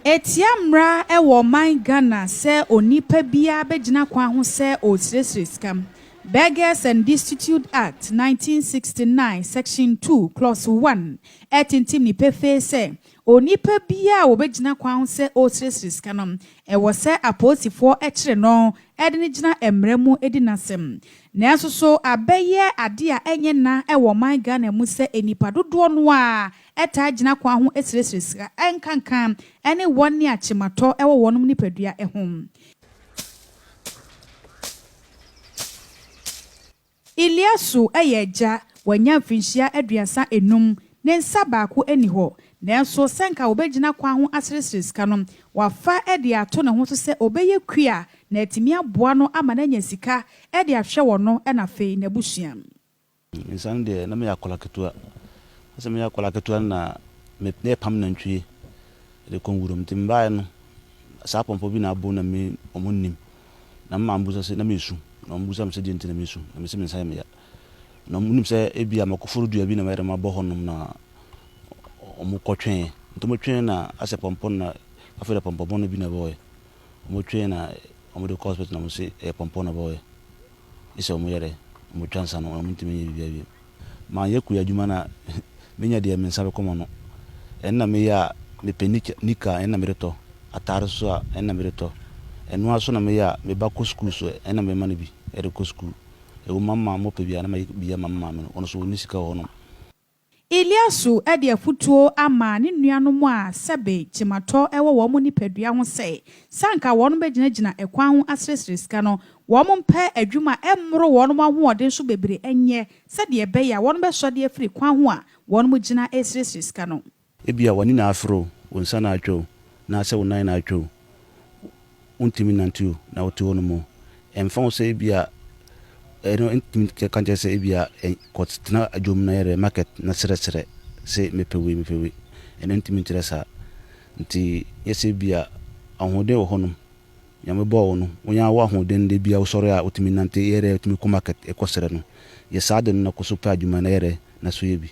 Ɛtia mmra wɔ ɔman Ghana sɛ onipa biara bɛgyina kwan ho sɛ ɔresrɛsrɛ sika. Beggars and Destitute Act, 1969, Section 2, Clause 1 ɛtintim ne pefee sɛ onipa biara a wɔbɛgyina kwan ho sɛ ɔresrɛsrɛ sika no, ɛwɔ sɛ apolisifoɔ kyere no de no gyina mmara mu di n'asɛm. Nanso so abɛyɛ ade a ɛnyɛ na wɔ ɔman Ghana mu sɛ nnipa dodoɔ no a ɛtaa gyina kwan ho srɛsrɛ sika, nkanka ne wɔn ne akyematɔ wɔ wɔn nipadua ho. Iliasu yɛ agya, wanya mfinhyia 35, ne nsa baako nni hɔ. Nanso sɛ nka wɔbɛgyina kwan ho asrɛsrɛ sika no, wafa de ato ne ho so sɛ ɔbɛyɛ kua na atumi aboa no ama no anya sika de ahwɛ wɔn na afei n'abusua. Me nsa no deɛ, na meyɛ akwadaa ketewa. Na sɛ meyɛ akwadaa ketewa no na me na yɛpam nantwie de kɔ nwuram. Nti mebaeɛ no, saa pɔmpɔ bi na abom na me wɔn nnim. Na me maame bisa sɛ, na meresu. Na wɔn bisa me sɛ deɛ nti na meresu. Na mese me nsa yɛ me ya. Na wɔn nim sɛ ebia makɔforo dua bi na mayɛ dɛ mabɔ hɔnom na wɔn kɔtwee. Nti wɔn twee na asɛ pɔmpɔ no na afei deɛ pɔmpɔ bɔne bi na ɛbɔeɛ. Wɔn twee na wɔn de kɔ hospital na wɔn se ɛyɛ pɔmpɔ na ɛbɔeɛ. Gye sɛ wɔyɛ dɛ, wɔtwa nsa no, wɔntumi nyɛ biribiara bio. Manyɛ kua adwuma no a, menya deɛ me nsa bɛkɔ m'ano. Ɛno na meyɛ a, mepɛ nika nika a, ɛno na mede tɔ. Ataare nso a, ɛno na mede tɔ. Ɛno ara nso na meyɛ a, me ba kɔ sukuu nso, ɛno na mema no bi de kɔ sukuu. Ɛwom, mama mopɛ bi a, na mayi bi ama me maame no, ɔno nso ɔnni sika wɔ hɔnom. Eliasu de afotuo ama ne nuanom a sɛbe kyematɔ wɔ wɔn nipadua ho sɛ, sɛ anka wɔn bɛgyinagyina ɛkwan ho asrɛsrɛ sika no, wɔn mpɛ adwuma a ɛmmoro wɔn ahoɔden so bebree nyɛ sɛdeɛ ɛbɛyɛ a wɔn bɛsɔ de afiri kwan ho a wɔn gyina resrɛsrɛ sika no. Ebia w'ani na afere o, wo nsa na atwa o, anaasɛ wo nan na atwa o, wontumi nnante o, na wote hɔnom o, ɛmfa ho sɛ ebia ɛno ntumi ka nkyerɛ sɛ ebia kɔtena dwom na yɛrɛ market na srɛsrɛ sɛ mepɛ wei mepɛ wei, ɛno ntumi nkyerɛ saa. Nti nyɛ sɛ ebia ahoɔden wɔ hɔnom, Nyame bɔɔ wo no, wonya wo ahoɔden da biara wosɔre a wotumi nante yɛrɛ wotumi kɔ market kɔ srɛ no, yɛ saa de no na kɔ so pɛ adwuma na yɛrɛ na so yɛ bi.